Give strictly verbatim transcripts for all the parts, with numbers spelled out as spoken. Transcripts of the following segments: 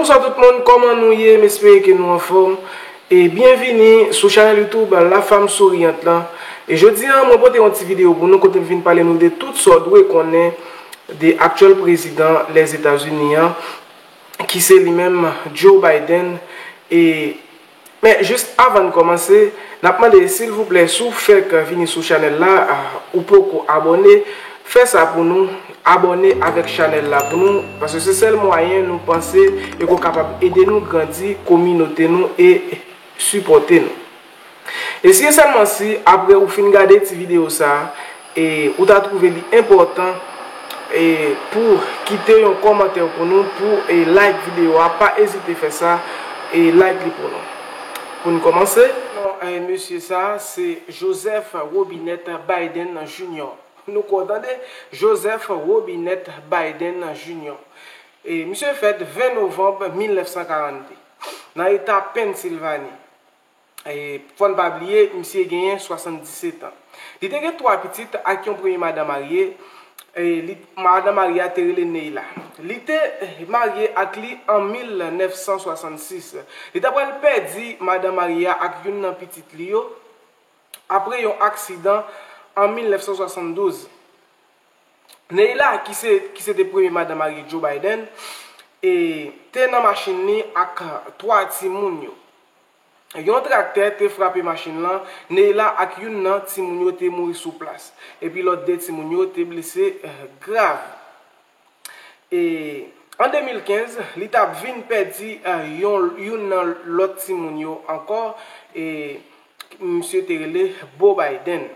Bonswa tout moun, kòman nou ye? M espere ke nou anfòm. E byenvini sou chanèl YouTube La Femme Souriante lan. E jodi a, mwen pote yon ti videyo pou nou kote m vin pale nou de tout sa w dwe konnen de aktyèl prezidan Lèzetazini an, ki se li menm Joe Biden. E Men jis avan n kòmanse, n ap mande silvouplè, si w fèk vini sou chanèl la, ah, ou poko abòne, fè sa pou nou, abòne avèk chanèl la pou nou, paske se sèl mwayen nou panse yo ko kapab ede nou grandi kominote nou e sipòte nou. E si e sèlman si, apre ou fin gade ti videyo sa a, e ou ta twouve li enpòtan, e pou kite yon kòmantè pou nou, pou, e like videyo a, pa ezite fè sa, e like li pou nou. Pou n kòmanse, non, e mesye sa a, se Joseph Robinette Biden Junior. Nou ko tande, Joseph Robinette Biden Junior. E misye fèt ven novanm mil nèf san karannde, nan eta Pennsilvani. E fò n pa bliye, misye genyen swasanndisèt an. Li te gen twa pitit ak yon premye madanm marye. E li, madanm marye a te rele Neila. Li te, eh, marye ak li an mil nèf san swasann sis. Li ta pral pèdi madanm marye a ak youn nan pitit li yo apre yon aksidan an mil nèf san swasanndouz. Neila, ki se, ki se te premye madanm marye Joe Biden, e te nan machin li ak twa timoun yo. Yon traktè te frape machin lan, Neila ak youn nan timoun yo te mouri sou plas, epi lòt de timoun yo te blese, eh, grav. E an de mil kenz, li t ap vin pèdi, eh, yon, youn nan lòt timoun yo ankò, e misye te rele Beau Biden.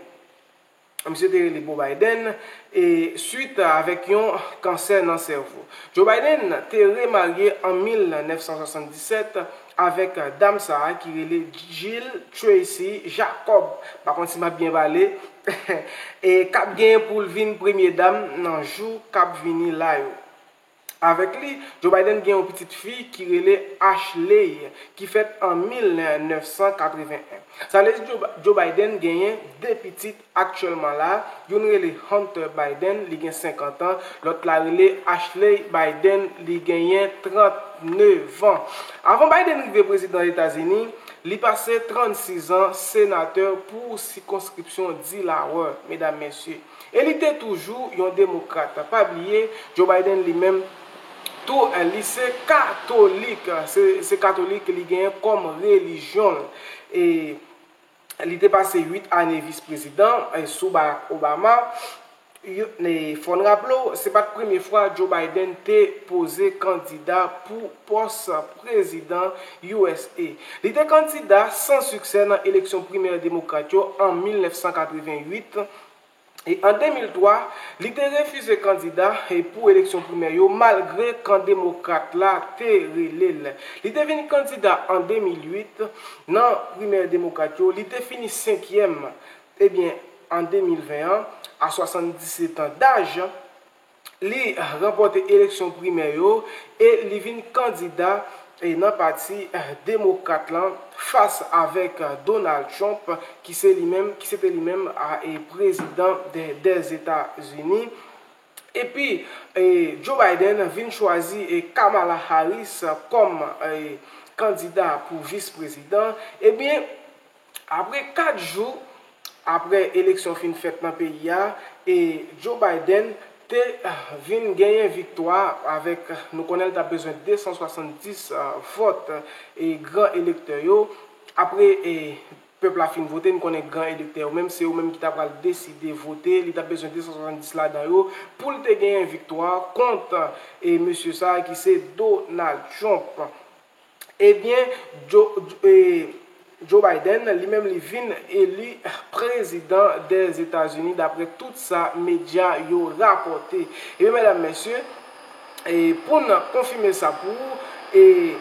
Misye te rele Beau Biden, e swit avèk yon kansè nan sèvo. Joe Biden te remarye an mil nèf san swasanndisèt avèk dam sa a ki rele Jill Tracy Jacob. Pa konn si m ap byen pale. E k ap genyen pou l vin premye dam nan jou k ap vini la yo. Avèk li, Joe Biden gen yon pitit fi ki rele Ashley, ki fèt an mil nèf san katreven en. Sa vle di Joe, Joe Biden genyen de pitit aktyèlman la. Youn rele Hunter Biden, li gen senkant an, lòt la rele Ashley Biden, li genyen trannèf an. Avan Biden rive prezidan Etazini, li pase trannsis an senatè pou sikonskripsyon Delaware, medam, mesye. E li te toujou yon demokrat. Pa bliye, Joe Biden li menm tou, eh, li se katolik. Se, se katolik li genyen kòm relijyon l. E li te pase uit ane vis prezidan, eh, sou Barack Obama. Yo, e fò n raple w, se pa t premye fwa Joe Biden te poze kandida pou pòs prezidan U S A. Li te kandida san siksè nan eleksyon primè demokrat yo an mil nèf san katreven uit. E an de mil twa, li te refize kandida, e pou eleksyon primè yo, malgre kan demokrat la te rele l. Li te vin kandida an de mil uit nan primè demokrat yo, li te fini senkyèm. Ebyen, an de mil ven an, a swasanndisèt an daj, li ranpòte eleksyon primè yo e li vin kandida, e, nan pati, eh, demokrat lan fas avèk, eh, Donald Trump, ki se li menm, ki se te li menm a, e, prezidan de, dèzetazini. Epi, e, Joe Biden vin chwazi, e, Kamala Harris kòm, e, kandida pou vis prezidan. Ebyen, apre kat jou, apre eleksyon fin fèt nan peyi a, e Joe Biden te, ah, vin genyen viktwa avèk, nou konnen l t ap bezwen de san swasanndis, ah, vòt, e gran elektè yo. Apre, e pèp la fin vote, nou konnen gran elektè yo menm, se yo menm ki ta pral deside vote. Li t ap bezwen de san swasanndis ladan yo pou l te genyen viktwa kont, e mesye sa a ki se Donald Trump. Ebyen, Joe, e, Joe Biden, li menm, li vin eli prezidan dèzetazini, dapre tout sa medya yo rapòte. Ebyen, medam, mesye, e pou n konfime sa pou ou, e,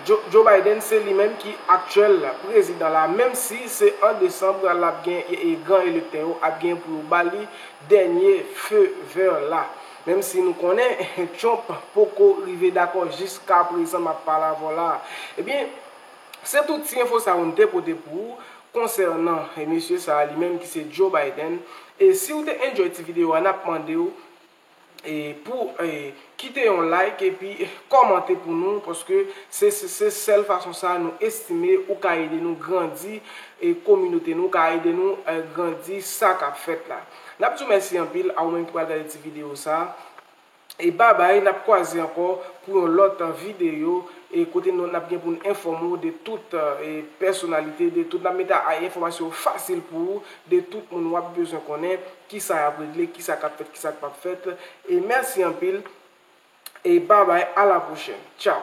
Joe, Joe Biden, se li menm ki aktyèl prezidan la, menm si se an desanm l ap gen, e, e, gran elektè yo ap gen pou yo ba li dènye feu vert la. Menm si nou konnen Trump poko rive dakò jiska prezan m ap pale avè w la. Ebyen, se tout ti enfo sa yo n te pote pou ou konsènan, e, mesye sa a li menm ki se Joe Biden. E si w te enjoy ti videyo a, n ap mande w e pou e, kite yon like epi kòmante pou nou, paske se se, se sèl fason sa nou estime ou ka ede nou grandi e kominote nou, ka ede nou e, grandi sa k ap fèt la. N ap di w mèsi anpil a ou menm ki pral gade ti videyo sa. E babay, n ap kwaze ankò pou yon lòt videyo e kote nou n ap gen pou n enfòme w de tout e, pèsonalite, de tout, n ap mete a enfòmasyon fasil pou ou, de tout moun w ap bezwen konnen kisa y ap regle, kisa k ap fèt, kisa k p ap fèt. E mèsi anpil. E babay, a la pwochèn. Tchaw.